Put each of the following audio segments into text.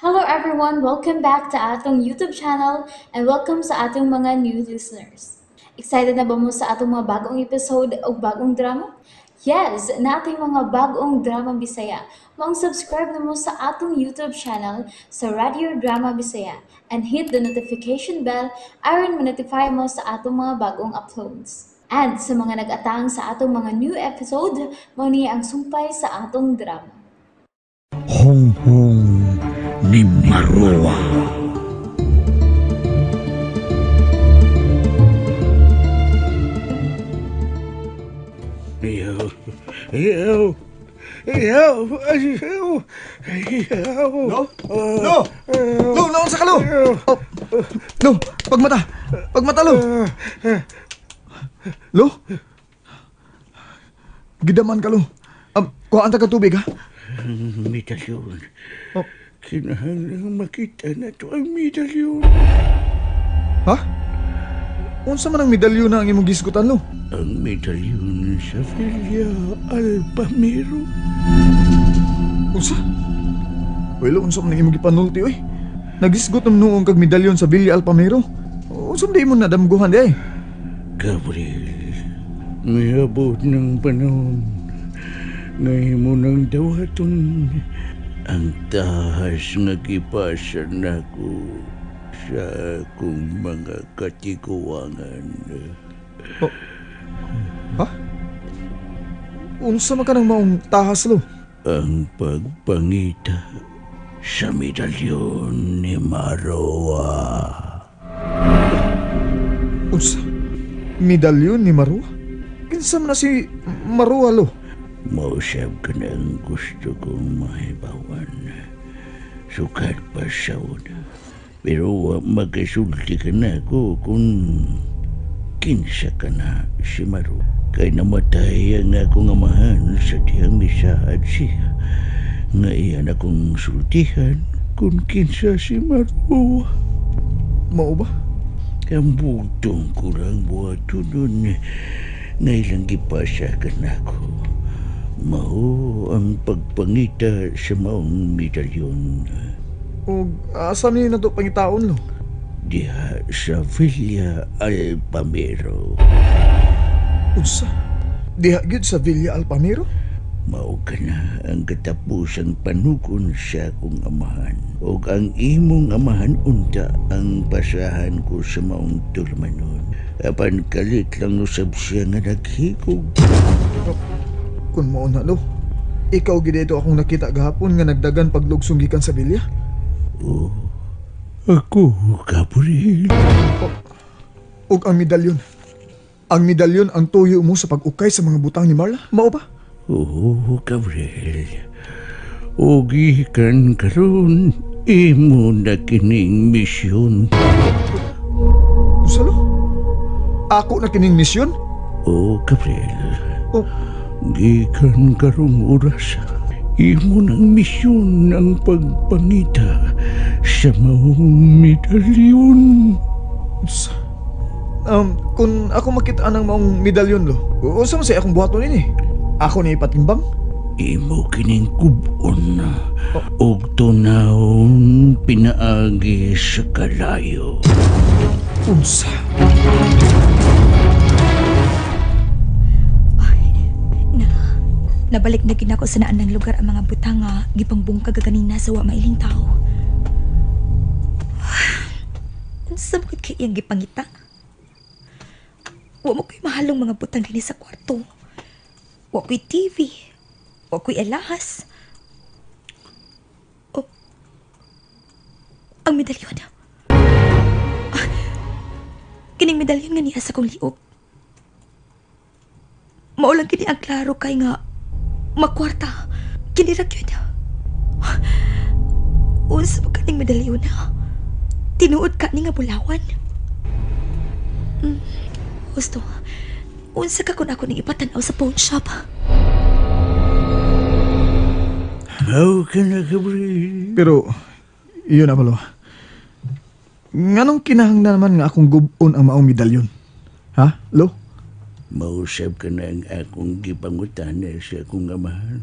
Hello everyone! Welcome back to atong YouTube channel and welcome sa atong mga new listeners. Excited na ba mo sa atong mga bagong episode o bagong drama? Yes! Nating mga bagong drama Bisaya. Maong subscribe na mo sa atong YouTube channel sa Radio Drama Bisaya and hit the notification bell aron ma-notify mo sa atong mga bagong uploads. And sa mga nag-atang sa atong mga new episode, mao ni ang sumpay sa atong drama. Honghong ni Marua. Iyaw, iyaw, iyaw, iyaw, iyaw. No? No! Lo, naon sa kalo? Oh, lo, pagmata. Pagmata, lo. Lo? Gidaman ka, lo. Kuhaan ta ka tubig, ha? Medalyon. Oh. Kinahanglan makita na to ang medalyon. Ha? Unsa man ang medalyon na ang imong gisgutan, lo? Ang medalyon sa Villa Alpamiro. Unsa? Uy, lo, unsa man ang imong gipanulti, uy? Nagisgot nam noong kag medalyon sa Villa Alpamiro. Unsa man di mo nadamguhan di ay? Gabriel, miabot ng panahon nga imo nang dawaton ang tahas nga gipasa nako sa akong mga katiguangan. Oh. Ha? Unsa man ka ng maong tahas, lo? Ang pagpangita sa medalyon ni Marua. Unsa? Medalyon ni Marua? Kinsa man na si Marua, lo? Mausap ka na ang gusto kong mahibawan. Sukat pa sa una. Pero magkasulti ka na ako kung kinsa ka na si Maru. Kay namatay ang akong amahan sa diyang misaad siya. Nga iyan akong sultihan kung kinsa si Maru. Mao ba? Ang bugtong ko lang buhato nun nga ilang gipasa ka na ako. Mao ang pagpangita sa maong medalyon. O asa ni na to pangitaon, lo? Diha sa Villa Alpamiro. Unsa? Diha gyud sa Villa Alpamiro? Mao ka na ang katapusang panukon sa akong amahan. O ang imong amahan unta ang pasahan ko sa maong tulumanon. Apan kalit lang usab siya nga naghigog. Oh, kung mao na, lo, ikaw gid ito akong nakita gahapon nga nagdagan paglugsong gikan sa Villa? Oh, ako, Gabriel. Oh, ug ang medalyon. Ang medalyon ang tuyo mo sa pag-ukay sa mga butang ni Marla? Mao ba? Oo, Gabriel. O gikan karon, imo na kining misyon. Unsa, lo? Ako na kining misyon? Oo, Gabriel. Oh. Gikan karong oras, imo ng misyon ang pagpangita sa maong medalyon. Kung ako makita ng maong medalyon, lo, unsa man say akong buhaton ini? Ako ni ipatimbang? Imo kining kubon og tunawon pinaagi sa kalayo. Unsa? Nabalik na gid nako sa naan ng lugar ang mga butang nga gipangbungkag kaganina sa wa mailing tao. Unsa man kay iyang gipangita? Wa mo koy mahalong mga butang dinhi sa kwarto. Wa koy TV. Wa koy alahas. Oh, ang medalyon. Kining medalyon nga niya sa kong liog. Mao lang kini ang klaro kay nga makwarta. Kini ra gyud. Unsa ba kaning medalyon na? Tinuod ka ni nga bulawan. Gusto. Unsa ka kung ako ning ipatan-aw sa pawn shop? How ka na, Gabriel? Pero, yun na pala. Nganong kinahanglan naman nga akong gubon ang maong medalyon? Ha, lo? Mausap ka na ang akong gipangutana sa akong amahan.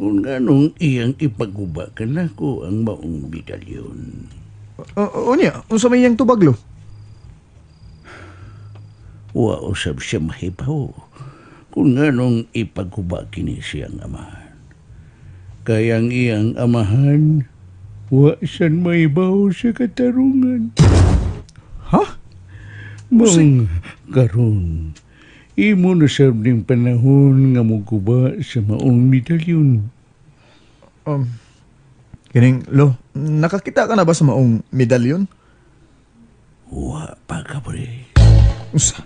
Kung anong iyang ipaguba ka nako ang maong medalyon. Unya, unsa may iyang tubag, lo? Wa usab siya mahibaw kung anong ipaguba kini siyang amahan. Kaya ang iyang amahan, wa siyan mahibaw sa katarungan. Ha? Mong karon, imo na sab ning panahon nga moguba sa maong medalyon. Kining, lo, nakakita ka na ba sa maong medalyon? Wa pa, Gabriel. Usa?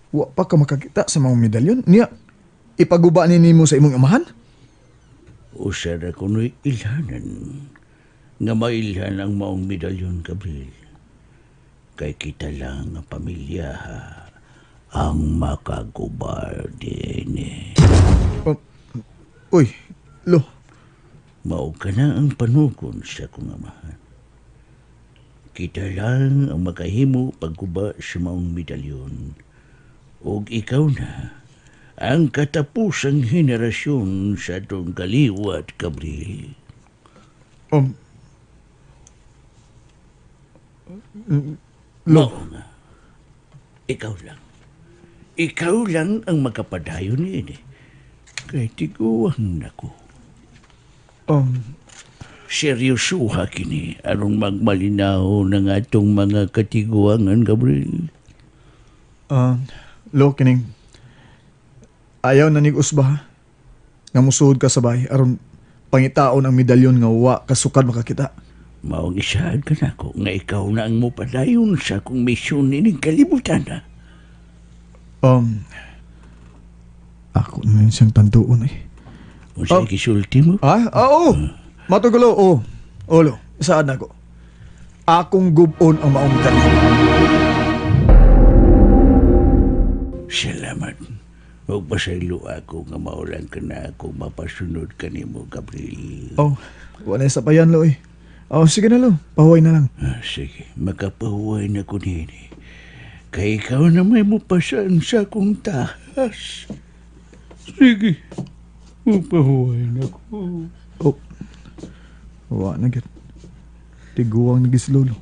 Wa pa ka makakita sa maong medalyon? Niya, ipaguba ni nimo sa imong amahan? Usa ra kuno'y ilhanan nga mailhan ang maong medalyon, Gabriel. Kay kita lang ang pamilya ang makaguba din. Oh, uy, lo. Mao ka na ang panukon sa akong amahan. Kita lang ang makahimo pagguba sa maong medalyon. Og ikaw na ang katapusang henerasyon sa atong kaliwat, Gabriel. Lo. Mao nga. Ikaw lang. Ikaw lang ang makapadayon niini. Kay tiguang nako. Seryosuha kini aron magmalinaw ng atong mga katiguangan, Gabriel. Lo, kining ayaw na nig-usba, ha? Nga musuod ka sa bahay aron pangitaon ang medalyon nga wa kasukad makakita. Maong isaad ka nako nga ikaw na ang mopadayon sa akong misyon nining kalibutan, ha? Ako na yun siyang tantuon eh. Unsa gisulti mo? Ah, oo. Matugulo, oo. Olo, saan ako? Akong gubon ang maong medalyon. Salamat. Huwag pasaylo ako nga maulang ka na ako mapasunod ka nimo, Gabriel. Oh, wala sa payan, lo eh. Oh, sige na, lo. Pahuway na lang. Ah, sige, makapahuway na ko nini. Kay ikaw na may mupasan sa akong tahas. Sige, mupahuway na ko. Oh, wa na git. Tiguang nagis lolo.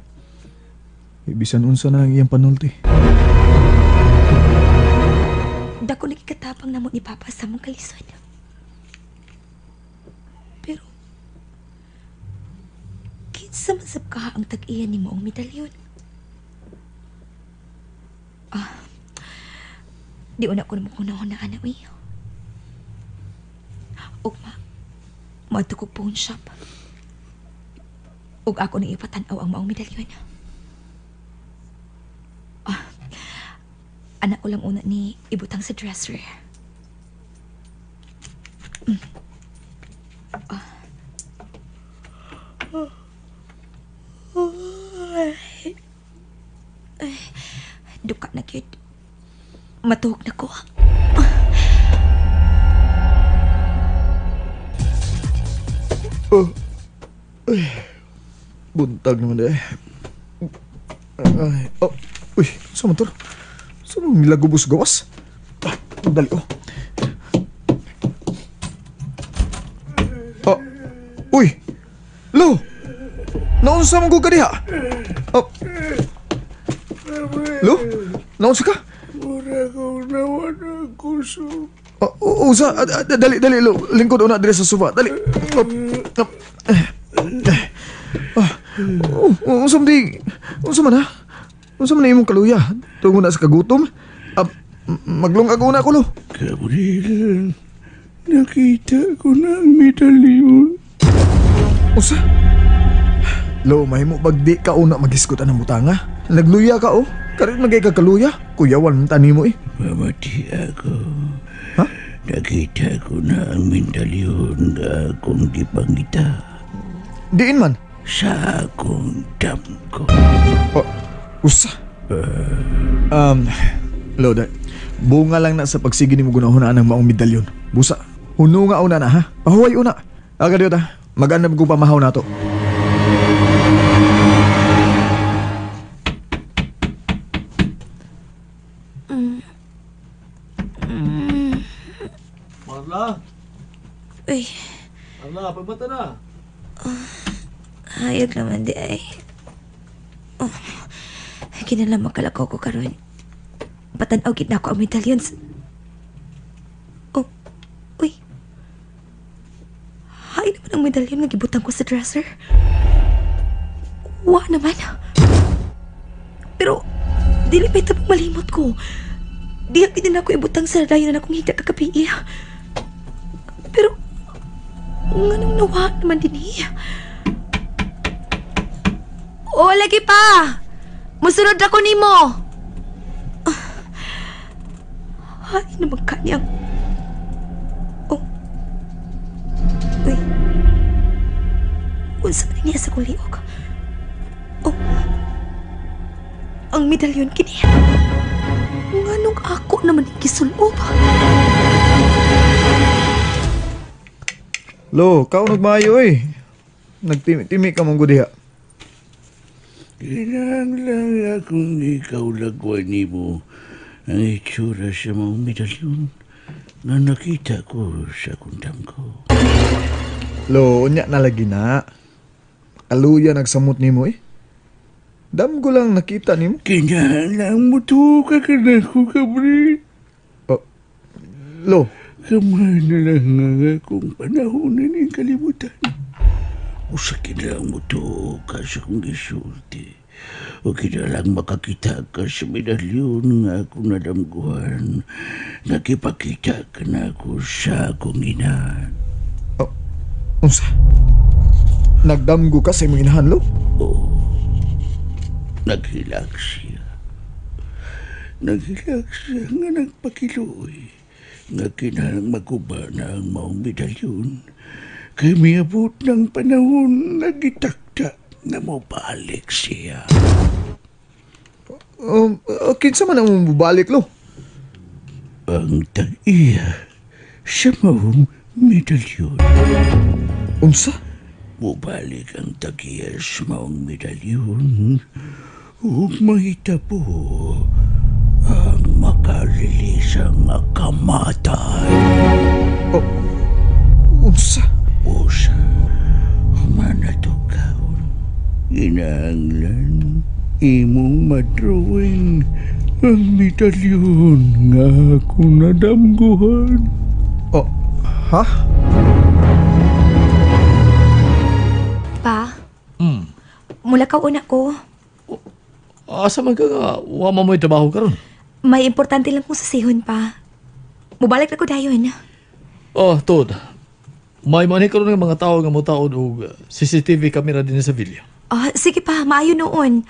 Ibisan unsa na ang iyang panulti. Dako nagikatapang namo ni Papa sa among kalisod. Pero, kinsa man sab ka ang tag-iya ni mo ang medalyon? Ah, di una ko na mo kunahunaan na, uy. Ugma, moadto kog pawn shop. Ug ako nang ipatan-aw ang maong medalyon. Ah, anak ko lang una ni ibutang sa dresser. Ah. Ay, duka na gyud. Matuog na ko. Oh. Ay. Buntag naman eh. Ay, oh. Uy, sa motor? Sa mo milagubos gawas? Ah, dali oh. Oh. Uy. Lo. Naunsa man ko ka diha? Oh. Lo? Naunsa ka? Mura kong nawan ang kusog. Oh, usa, dali, dali, lo. Lingkod una diri sa sofa. Dali. Oh, oh. Oh, unsa man di, unsa man ha? Unsa man na imong kaluya? Tungo na sa kagutom? Maglungag una ko, lo. Gabriel, nakita ko na ang medalyon. Unsa? Lo, mahimo bag di ka una magisgot ang butanga? Nagluya ka, oh. Karon magay ka kaluya. Kuyawan man tani mo, eh. Mamati ako. Ha? Nakita ko na ang medalyon nga akong gipangita. Diin man? Sa akong damgo. Oh, usa. Lo, bunga lang na sa pagsige ni mo gunahunaan ang maong medalyon. Busa, huno nga una na, ha? Pahuway una. Aga diyo ta, mag-anam ko pamahaw na to. Marla? Uy, Ala, pagmata na. hayag naman di ay. Oh, kinala makalakaw ko karon. Patanaw gid na ako ang medallions. Oh, uy. Hay naman ang medallion nga gibutang ko sa dresser. Wa naman. Pero, dili pa ito malimot ko. Di gid na ako ibutang sa dayon na akong higa kagabi. Pero, nganong nawa naman din eh. O, lagi pa! Musunod ako nimo! Ay, naman kanyang... Oh. Uy. Unsa man niya sa kuliok? Oh. Ang medalyon kini. Nganong ako naman ang gisulob? Lo, kao nagmayo eh. Nagtimi-timi ka mong diha. Kinahanglan akong ikaw lagwan nimo ang itsura sa mga medalyon na nakita ko sa kundang ko. Lo, unya na lagi na. Kaluya nagsamot nimo eh. Damgo lang nakita nimo. Kinahanglan mo to kakanako kabrit. Oh, lo, Kamay na lang ang akong panahon na ning kalibutan. Usa kinahanglan mo to ka sa kong gisulti. O kinalang makakita ka sa medalyon nga akong nadamguhan. Nakipakita ka na ako sa akong inahan. Oh, unsa? Nagdamgo ka sa imong inahan, lo? Oo. Naghilak siya. Naghilak siya nga nagpakiloy. Nga kinahanglang maguba na ang maong medalyon. Kay miabot ng panahon nagitakta na mobalik siya. Kinsa man ang mobalik, lo? Ang tag-iya sa maong medalyon. Unsa? Mobalik ang tag-iya sa maong medalyon ug mahitabo ang makalilisang kamatay. Oh, unsa? Usa, humana to kaon. Kinahanglan imong madrawing ang medalyon nga ako nadamguhan. Oh, ha? Pa? Mula ka una ko. Asa man ka nga, wa man mo'y trabaho karon. May importante lang kong sasihon pa. Mubalik na ko dayon. Oh, Tod. May manhi karon nga mga tao nga motaod og CCTV camera din sa villa. Ah, sige pa, maayo noon.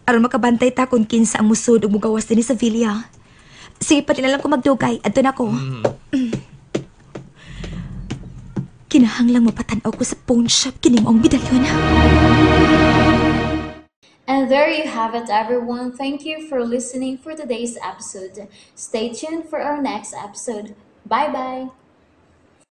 Aron makabantay ta kung kinsa ang musod ug mugawas dinhi sa villa. Sige pa, di na lang ko magdugay. Adto na ko. Kinahanglang mapatan-aw ko sa pawn shop kini maong medalyon. And there you have it, everyone. Thank you for listening for today's episode. Stay tuned for our next episode. Bye bye.